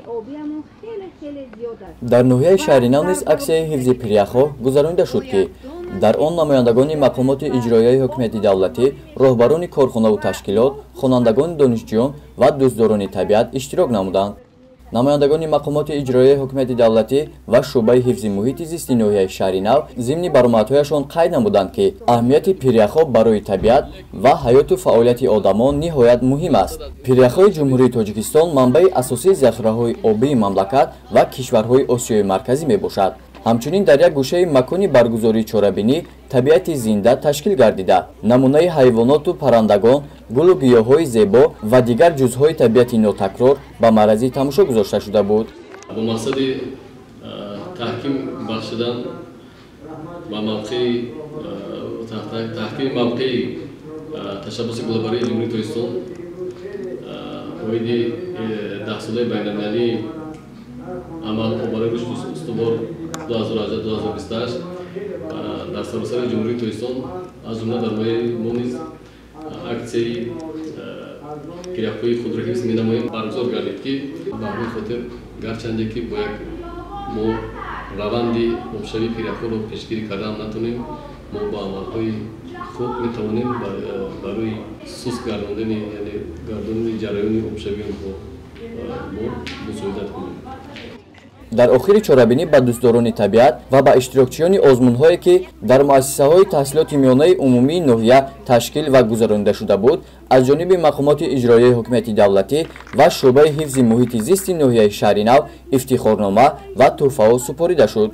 Обиамон хеле хеле зиёд аст. Дар ноҳияи Шаҳринав низ аксияи ҳифзи пиряхҳо гузаронида шуд, ки дар он намояндагони мақомоти иҷроияи ҳукумати давлатӣ, роҳбарони корхонаву ташкилот, хонандагони донишҷӯён ва дӯстдорони табиат иштирок намуданд. Намояндагони мақомоти иҷроияи ҳукумати давлатӣ ва шӯъбаи ҳифзи муҳити зисти ноҳияи Шаҳринав зимни баромадҳояшон қайд намуданд, ки аҳамияти пиряхҳо барои табиат ва ҳаёту фаъолияти одамон ниҳоят муҳим аст. Пиряхҳои Ҷумҳурии Тоҷикистон манбаи асосии захираҳои обии мамлакат ва кишварҳои Осиёи Марказӣ мебошад. Ҳамчунин дар як гӯшаи макони баргузории чорабинӣ табиати зинда ташкил гардида, намунаи ҳайвоноту паррандагон, гулу гиёҳҳои зебо ва дигар ҷузъҳои табиати нотакрор ба маррази тамошо гузошта шуда буд. Бо мақсади таҳким бахшидан ба мавқеи таҳкими мавқеи ташаббуси глобалии Ҷумҳурии Тоҷикистон оиди 10-солаи байналмилалии амал барои рушду устувор 2018-2028 дар саросари Ҷумҳурии Тоҷикистон, аз ҷумла дар ноҳияи мо низ, аксияи пиряхҳои худро ҳифз менамоем баргузор гардид, ки ба ҳамин хотир, гарчанде ки бо як мо раванди обшавии пиряхҳоро пешгирӣ кардан натонем, мо бо амалҳои хуб метавонем барои суст гардондани, яъне гардонидани ҷараёни обшавии онҳо мо мусоидат кунем. Дар охири чорабинӣ ба дӯстдорони табиат ва ба иштирокчиёни озмунҳое, ки дар муассисаҳои таҳсилоти миёнаи умумии ноҳия ташкил ва гузаронида шуда буд, аз ҷониби мақомоти иҷроияи ҳукумати давлатӣ ва шӯъбаи ҳифзи муҳити зисти ноҳияи Шаҳринав ифтихорнома ва тӯҳфаҳо супорида шуд.